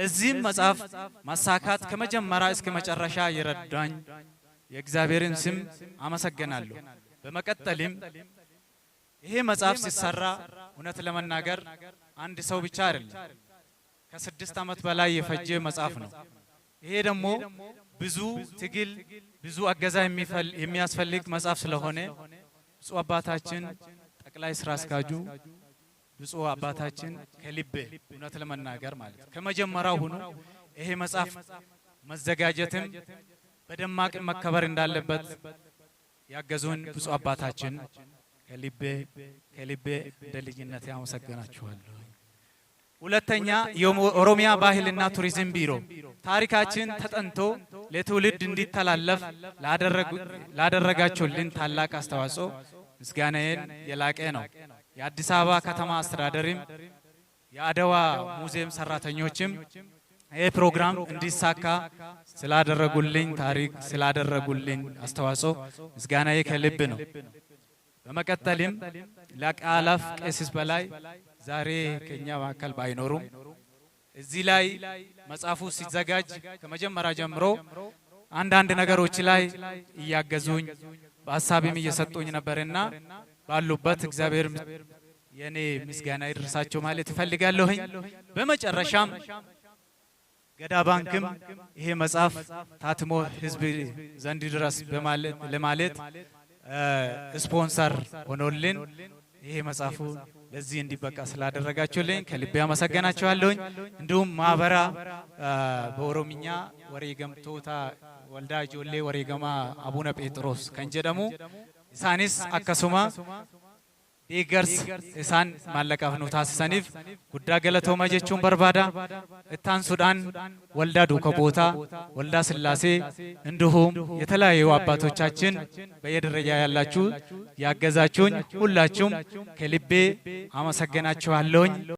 ለዚህም መጽሐፍ ማሳካት ከመጀመሪያ እስከ መጨረሻ የረዳኝ የእግዚአብሔርን ስም አመሰግናለሁ። በመቀጠልም ይሄ መጽሐፍ ሲሰራ እውነት ለመናገር አንድ ሰው ብቻ አይደለም፣ ከ6 ዓመት በላይ የፈጀ መጽሐፍ ነው። ይሄ ደግሞ ብዙ ትግል፣ ብዙ እገዛ የሚያስፈልግ መጽሐፍ ስለሆነ ብፁዕ አባታችን ጠቅላይ ስራ አስኪያጁ፣ ብፁዕ አባታችን ከልቤ እውነት ለመናገር ማለት ከመጀመሪያው ሁኑ ይሄ መጽሐፍ መዘጋጀትም በደማቅ መከበር እንዳለበት ያገዙን ብፁዕ አባታችን ከልቤ ከልቤ እንደ ልጅነት ያመሰግናችኋለሁ። ሁለተኛ፣ የኦሮሚያ ባህልና ቱሪዝም ቢሮ ታሪካችን ተጠንቶ ለትውልድ እንዲተላለፍ ላደረጋችሁልን ታላቅ አስተዋጽኦ ምስጋናዬን የላቀ ነው። የአዲስ አበባ ከተማ አስተዳደርም የአድዋ ሙዚየም ሰራተኞችም ይህ ፕሮግራም እንዲሳካ ስላደረጉልኝ ታሪክ ስላደረጉልኝ አስተዋጽኦ ምስጋናዬ ከልብ ነው። በመቀጠልም ሊቀ አእላፍ ቀሲስ በላይ ዛሬ ከኛ መካከል ባይኖሩም እዚህ ላይ መጽሐፉ ሲዘጋጅ ከመጀመሪያ ጀምሮ አንዳንድ ነገሮች ላይ እያገዙኝ በሀሳብም እየሰጡኝ ነበርና ባሉበት እግዚአብሔር የኔ ምስጋና ይድረሳቸው ማለት እፈልጋለሁኝ። በመጨረሻም ገዳ ባንክም ይሄ መጽሐፍ ታትሞ ሕዝብ ዘንድ ድረስ በማለት ለማለት ስፖንሰር ሆኖልን ይሄ መጽሐፉ ለዚህ እንዲበቃ ስላደረጋችሁልኝ ከልቤ አመሰግናችኋለሁኝ። እንዲሁም ማህበራ በኦሮምኛ wareegamtoota Waldaa Ijoollee Wareegama Abuna Pheexiroos kan jedhamu isaanis akkasuma deeggarsa isaan maallaqaaf nu taasisaniif guddaa galatooma jechuun barbaada. Ittaansuudhaan waldaa duuka bu'ootaa waldaa ስላሴ እንዲሁም የተለያዩ አባቶቻችን በየደረጃ ያላችሁ ያገዛችሁኝ ሁላችሁም ከልቤ አመሰግናችኋለሁኝ።